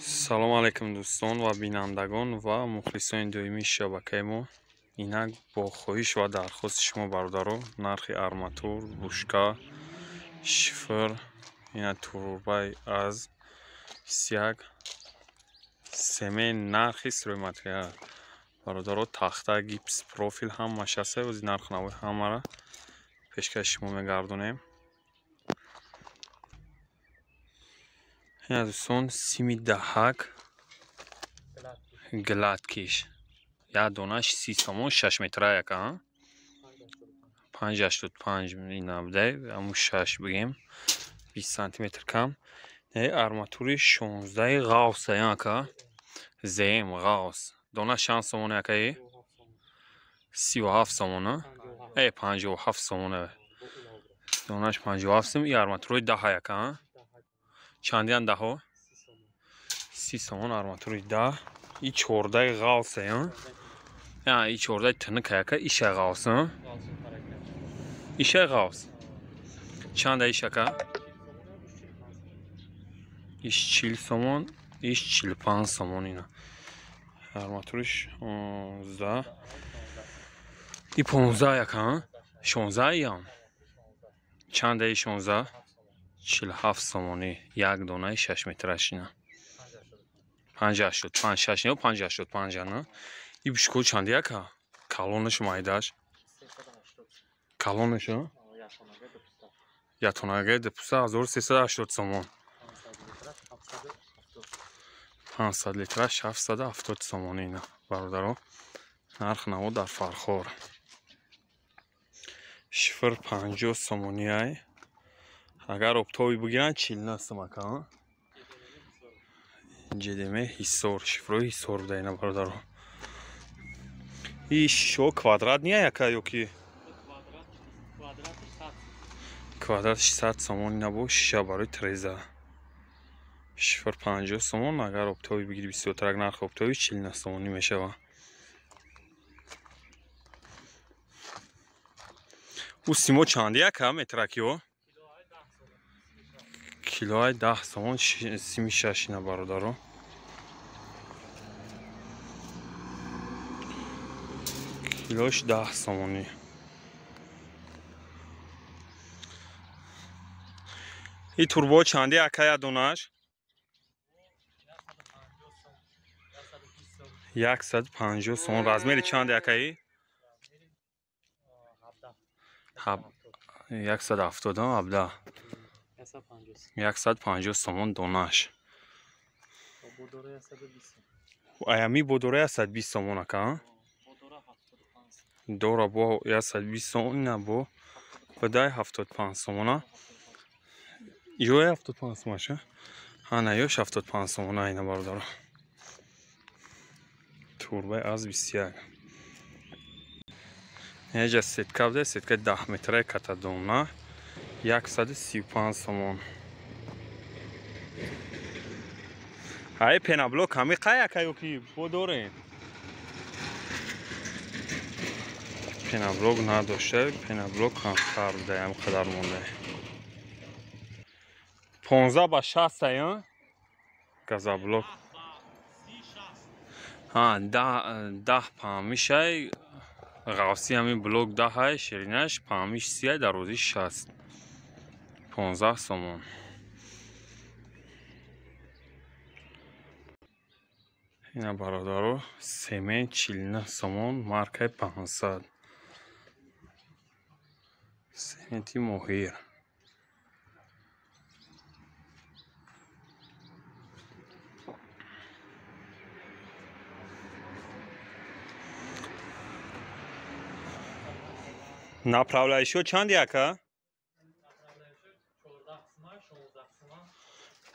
Салом алейкум дӯстон ва бинандагон ва мухлисони доимии шабакаи мо. Инак бо хоҳиш ва дархости шумо бародаро нархи арматур, бушка, шифр, ина турбай аз 21 семен нархи стройматериал. Бародаро тахта, гипс, профил ҳамааш ҳаст. Ози нарх навои ҳамаро пешкаши шумо мегардонем. Ина дӯстон сими даҳак гладкиш як донаш 30 сомон 6 метра яка 5,85 ина буда аму 6 бигем 20 сантиметр кам. Не арматури 16 ғавс яка зм ғавс дона 6 сомон яка 37 сомон 57 сомон донаш 57 сом. И арматури 10 яка чандиян даҳо 30 сомон арматури 10. И 14 ғавс я и 14 тинка яка иша ғавс иша ғавс чанда ишака иш 40 сомон иш 45 сомон. Ина арматуриш 11 и 15 яка 16 ям чанда и 16 47 сомонӣ як донаи 6 метраш ина 5,85 6 не 5,85 на. И бушко чанд яка калонаш майдаш калонаш ятонага депуса 1380 сомон 500 литраш 770 сомон. Ина бародаро нарх наво дар Фархор. Шифр 50 сомонӣ ай агар обтоби бигиранд 49 сом ака. ЖДМ Ҳисор шифрои Ҳисор буда ина бародаро. И шишо квадрат не яка ёки квадрат 600 сомон. Ина бо шиша барои треза шифр 50 сомон. Агар обтоби бигири бисёртарак нархи обтоби 49 сомонӣ мешава. Ӯ симо чанд яка метракиё? Килои 10 сомон сими 6 ина бародаро. Килош 10 сомонӣ. И турбо чанди ака я донаш? 150 сомон. Размери чанди акаи? 170 17 150 сомон донаш. Аями бодора 120 сомон ака. Дора бо 120 сомон ина бо бадай 75 сомона. Ё 75 сомоша. Ана ё 75 сомона ина бародаро. Турбай аз 21. Неҷа сетка буда, сетка 10 метраи ката дона 135 сомон. Ай пенаблок ҳами қай ака ёки бо дорем? Пенаблок надошта, пенаблок камтар буда, ҳам қадар монда. 15 ба 60 ай, газоблок. Ҳа, 10 паҳмишай, ғавси ҳами блок 10 ай, ширинаш паҳмиш 30 ай, дарозиш 60. 15 сомон. Ина бародаро семент 49 сомон маркаи 500. Сементи моҳир. Направляющиҳо чанд яка?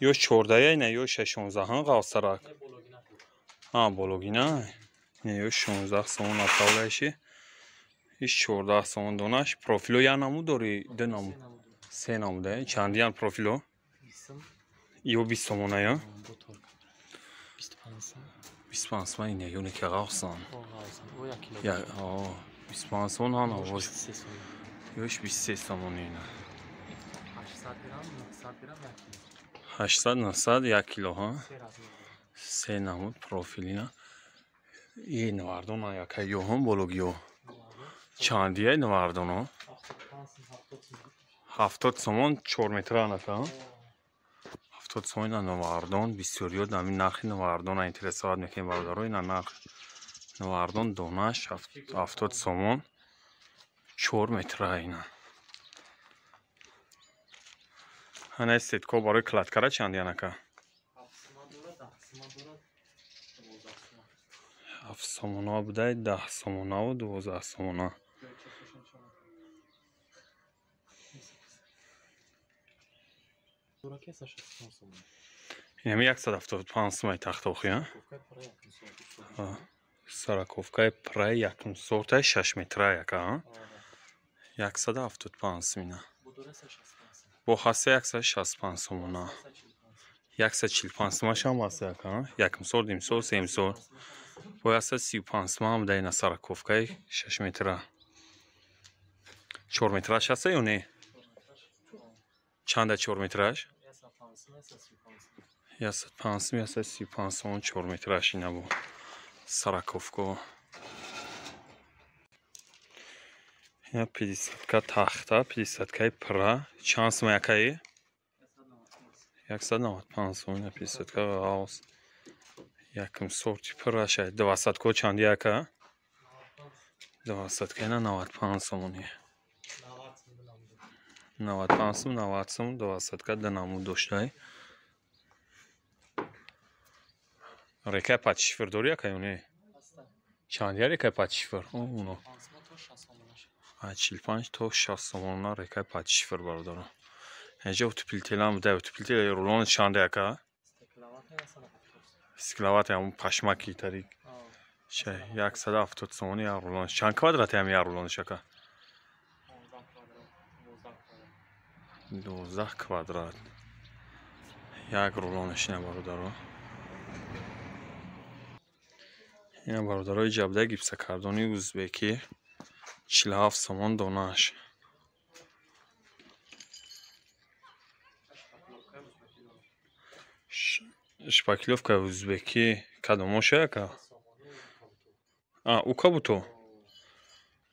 Ё 14 не ё 16 ғавсарак. Ҳа бологина. Не ё 16 сомон направляющий. Иш 14 сомон донаш. Профило я намуд дори ду намуд. Се намуд, чандиян профило? Ё 20 сомона я? 25 сомон не ё неки ғавсан. Я 25 сомон ҳа навоз. Ёш 23 сомон ина. 800 грамм, 900 грамм, 1 кило. 800 900 1 кило ҳа. Се намуд профилина. И навардона яка ёҳон бологиё. Чандия навардоно? 70 сомон 4 метра нака. 70 сомон на навардон бисёриё ҳамин нархи навардона интересоват мекунем бародаро. Ина нарх навардон донаш 70 сомон 4 метра ина. Ана сетко барои кладкара чандия нака? 7 сомона будай, 10 сомонаву 12 сомона. Инами 175 сомаи тахтохи, а? Сороковкаи пурраи якум сортаи 6 метра яка, а? 175 сомина. Бо ҳаста 165 сомона. 145 сомашам ҳаста яка, а? Якум сорт, дим сорт, сеюм сорт. Бо 135 сомам будай на сороковкаи 6 метра. 4 метраш ҳаста ё не? Чанда 4 метраш? 105 135 сомон 4 метраш ина бо сороковко. Ина 50-ка тахта, 50-каи пурра. Чанд сом якаи? 195 сом ина 50-ка ғавс. Якум сорти пурраш. 20-ко чанд яка? 20-ка ина 95 сомони. 95 сом, 90 сом, 20-ка да намуд доштай. Рекаи патшифр дори яка ё не? Чанд я рекаи патшифр? Оно. 45 то 60 сомона рекаи патшифр бародаро. Инҷа утеплителам буда, утеплител рулон чанд яка? Стекловат ҳамун пашмаки тарик. 170 сомони як рулон. Чанд квадрат ҳам як рулонш яка? 12 квадрат. Як рулонаш ина бародаро. Ина бародарои ҷабда гипсакардони узбекӣ 47 сомон донаш. Шпаклёвкаи узбекӣ кадомоша яка? А, у кабуто?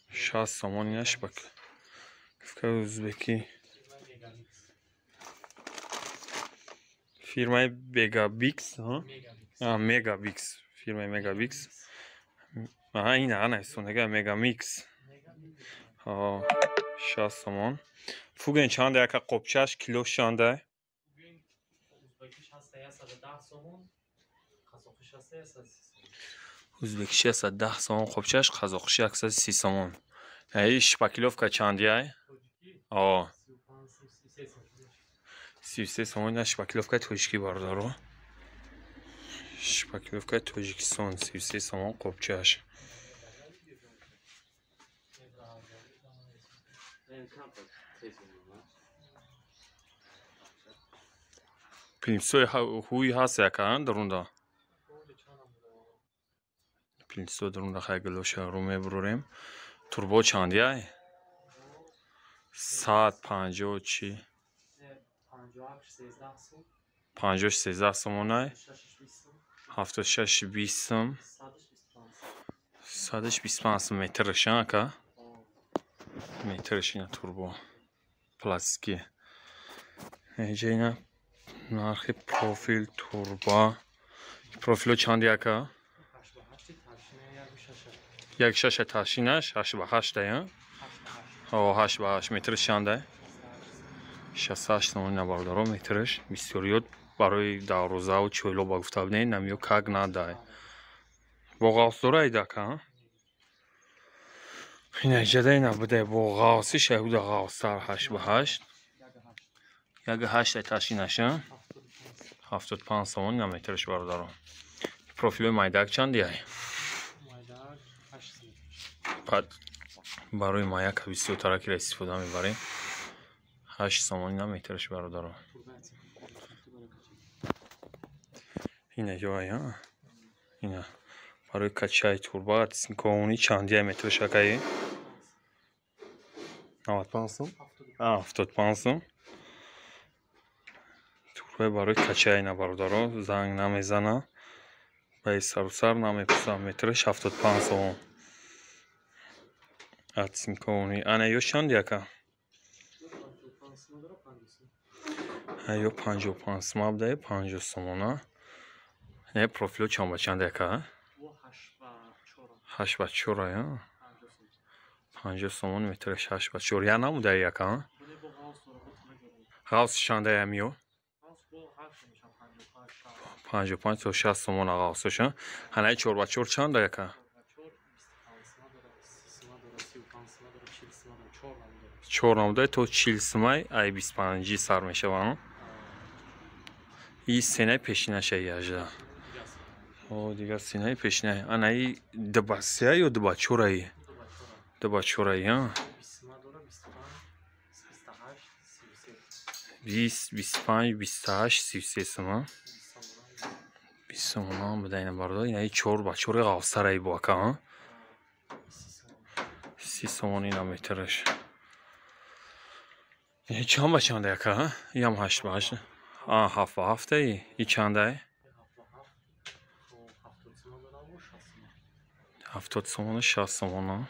60 сомон ина шпаклёвкаи узбекӣ. Фирмаи Бегабикс, ҳа? А, Мегабикс. Фирмаи Мегабикс. Аҳа, ина ана истонага Мегамикс. Ҳа, 60 сомон. Фуген чанда яка қопчаш килош чанда? Узбекиш 110 сомон қопчаш, қазоқиш 130 сомон. Ай шпаклёвка чандияй? О. 33 сомон ина шпаклёвкаи тоҷикӣ бародаро. Шпаклёвкаи Тоҷикистон 33 сомон қопчаш. Плинтусои ҳуи ҳаст яка дарунда. Плинтусо дарунда хай гилоша рӯ мебурорем. Турбо чандияй? 150 чи? 56 13 сомонай, 76 20 сом, 125 сом метраш ака. Метраш ина турбо пластики. Инҷа ина нархи профил турба. Профило чанд яка? 1.6 ташинаш 8 ба 8 я? О, 8 ба 8 метраш чанда? 68 сомон ина бародаро метраш. Бисёриёт барои дарвозаву чойло ба гуфта будем, намиё как надай. Бо ғавс дора идака? Ина иҷада ина будай бо ғавси шайҳуда ғавстар 8 ба 8. 1.8 ташинаша 75 сомон ина метраш бародаро. Профилои майдак чандияй? Барои маяка бисёртара кира истифода мебарем. 8 сомон ина метраш бародаро. Ина ҷоя, ина барои качаи турба цинковани чандия метраш акаи? 95 сом? А, 75 сом. Турбаи барои качаи на бародаро, занг намезана. Ба сарусар намепурсам. Метраш 75 сомон. Ацинковани. Ана ё чанд яка? Ё 55 сомон буда, 50 сомона. Не профило чанд ба чанд яка? 8 ба 4 я. 50 сомон метраш 8 ба 4. Я намуда яка? Ғавс чанда ямиё? 55 то 60 сомон ғавсоша. Ҳанаи 4 ба 4 чанда яка? 4 намуда то 40 сомай ай 25 сар мешаванд. И сенаи пешинаша яжда. О, дигар сенаи пешина. Анаи 2 ба 3 ё 2 ба 4? 2 ба 4 я. 20, 25, 28, 33 сомон. 20 сомон буда ина бародар. Инаи 4 ба 4 ғавсараи бо ака, 30 сомон ина метраш. Ин чанд ба чанд яка? Иам 8 ба 8. А, 7 ба 7 и. И чандай? 70 сомон, 60 сомон.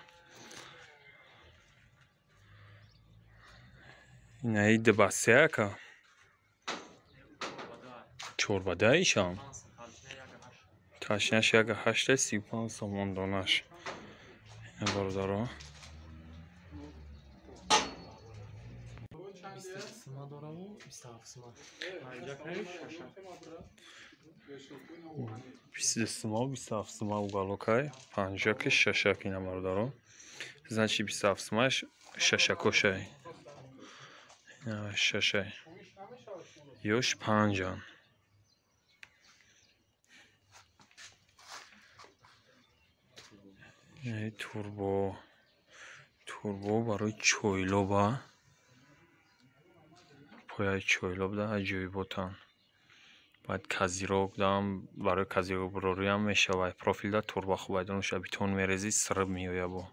Инаи 2 ба 3 яка? 4 ба 2 ишам. Ташнаш 1 8 35 сомон донаш. Ина бародаро. 22 сомон, 27 сомон уголокай, 5 6 ина бародаро. Значит 27 сомаш шашакошай. Ина шашай. Ёш панҷан. Турбо. Турбо барои чойлоба. Пояи чойлоб да аҷоиботан. Баъд казирок дам барои казирок бурориам мешавад. Профилда турба хуб айдонуша бетон мерези сириб меояд бо.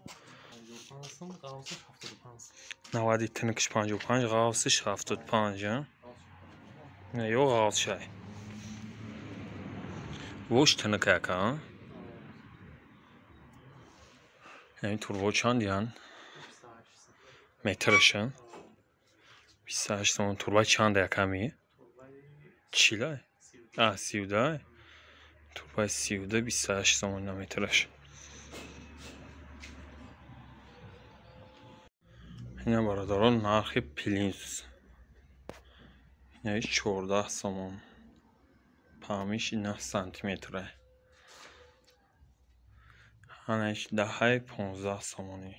90 тинкиш 55, ғавсиш 75, а? Ё ғавсшай. Вош тинк яка, а? Яъни турбо чанд ян? Метраш, 28 сомон. Турба чанд яками? 40? А, 32. Турбаи 32 28 сомон на метраш. Ина бародарон нархи плинтус. Инаи 14 сомон. Паҳмиш 9 сантиметра. Ҳанаиш 10 15 сомонӣ.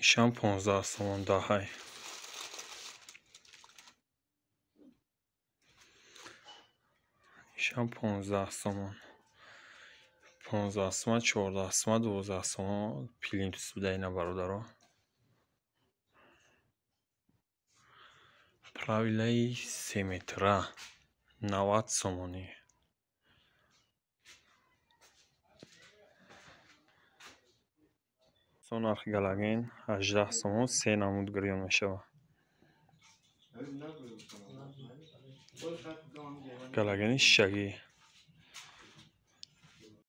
Ишам 15 сомон 10. Ишам 15 сомон. 15 сомон, 14 сомон, 12 сомон плинтус буда ина бародаро. Правилаи 3 метра 90 сомонӣ. Нархи галаген 18 сомон, 3 намуд гирён мешавад. Галагени шишагӣ.